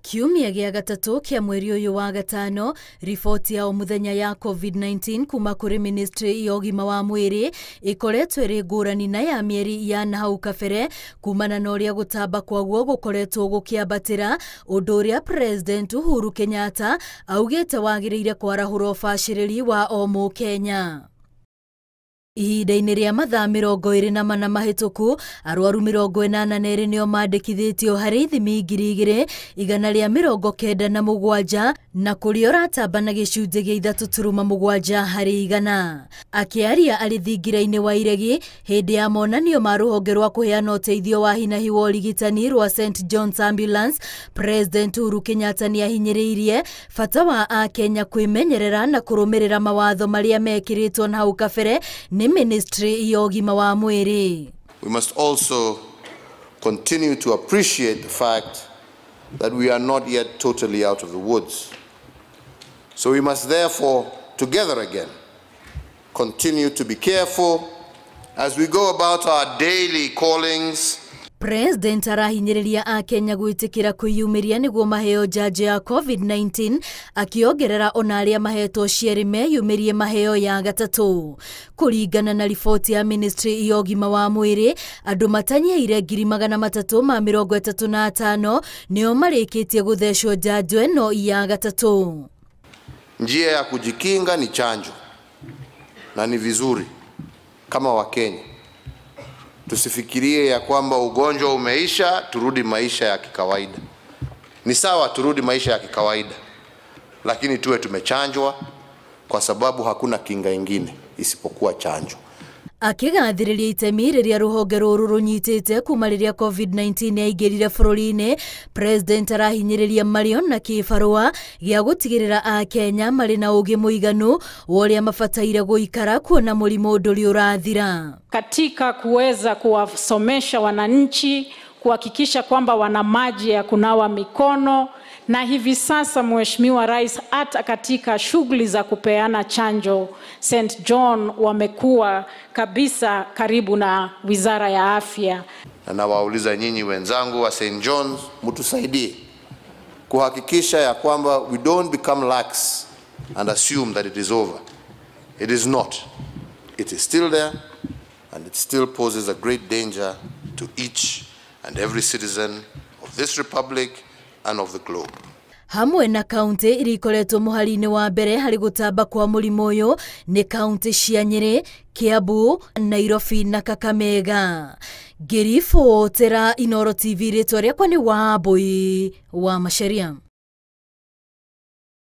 Kiumia gĩa gatatũ kĩa mweri ũyũ wa gatano, riboti ya o mũthenya ya COVID-19 kuma kũrĩ ministry ya ũgima wa mwĩrĩ ĩkoretwo ĩrĩ ngũrani na ya mĩeri ya nahau kabere kumana na ũrĩa gũtamba kwaguo gũkoretwo gũkĩambatĩra, ũndũ ũrĩa President Uhuru Kenyatta augĩte wagĩrĩire kwarahũra ũbacĩrĩri wa o mũkenya. Ihinda-inĩ rĩa mathaa 24 mahĩtũku, arwaru 82 nĩo mandĩkithĩtio harĩ ithimi 2197 na kũrĩa ũratamba na gĩcunjĩ gĩa 3.7 harĩ igana. Akĩaria arĩ thingira-inĩ wa Iregi hĩndĩ ya monanio ma rũhonge rwa kũheana ũteithio wa hinahi wa ũrigitani rwa St John's Ambulance, President Uhuru Kenyatta nĩahinyĩrĩirie bata wa akenya kwĩmenyerera na kũrũmĩrĩra mawatho marĩa mekĩrĩtwo na hau kabere nĩ ministry ya ũgima wa mwĩrĩ. We must also continue to appreciate the fact that we are not yet totally out of the woods. So we must therefore, together again, continue to be careful as we go about our daily callings. President arahinyĩrĩria akenya gwĩtĩkĩra kwĩyumĩria nĩguo maheo njanjo ya COVID-19, akĩongerera ona arĩa mahetwo cierĩ meyumĩrie maheo ya gatatũ. Kũringana na riboti ya ministry ya ũgima wa mwĩrĩ, andũ matanyihĩire 335,000 nĩo marĩkĩtie gũthecwo njanjo ĩno ya gatatũ. Njia ya kujikinga ni chanjo, na ni vizuri kama Wakenya tusifikirie ya kwamba ugonjwa umeisha turudi maisha ya kikawaida. Ni sawa turudi maisha ya kikawaida, lakini tuwe tumechanjwa, kwa sababu hakuna kinga ingine isipokuwa chanjo. Akĩgathĩrĩria itemi rĩrĩa rũhonge rũrũ rũnyitĩte kuma rĩrĩa COVID-19 yaingĩrire bũrũri-inĩ, President arahinyĩrĩria marĩo na kĩbarũa gĩa gũtigĩrĩra akenya marĩ na ũgĩ mũiganu wa ũrĩa mabataire gũikara kuona mũrimũ ndũrĩ ũrathira. Katika kuweza kuwasomesha wananchi, kuhakikisha kwamba wana maji ya kunawa mikono, na hivi sasa Mheshimiwa Rais hata katika shughuli za kupeana chanjo St John wamekuwa kabisa karibu na Wizara ya Afya. Na nawauliza nyinyi wenzangu wa St John's, mtusaidie kuhakikisha ya kwamba we don't become lax and assume that it is over. It is not. It is still there, and it still poses a great danger to each and every citizen of this republic and of the globe. Hamwe na kaunti iria ikoretwo mũhari-inĩ wa mbere harĩ gũtamba kwa mũrimũ ũyũ nĩ kaunti cia Nyĩrĩ, Kiambu, Nairobi na Kakamega. Ngĩribotera Inooro TV, rĩtwa rĩakwa nĩ Wambui wa Macharia.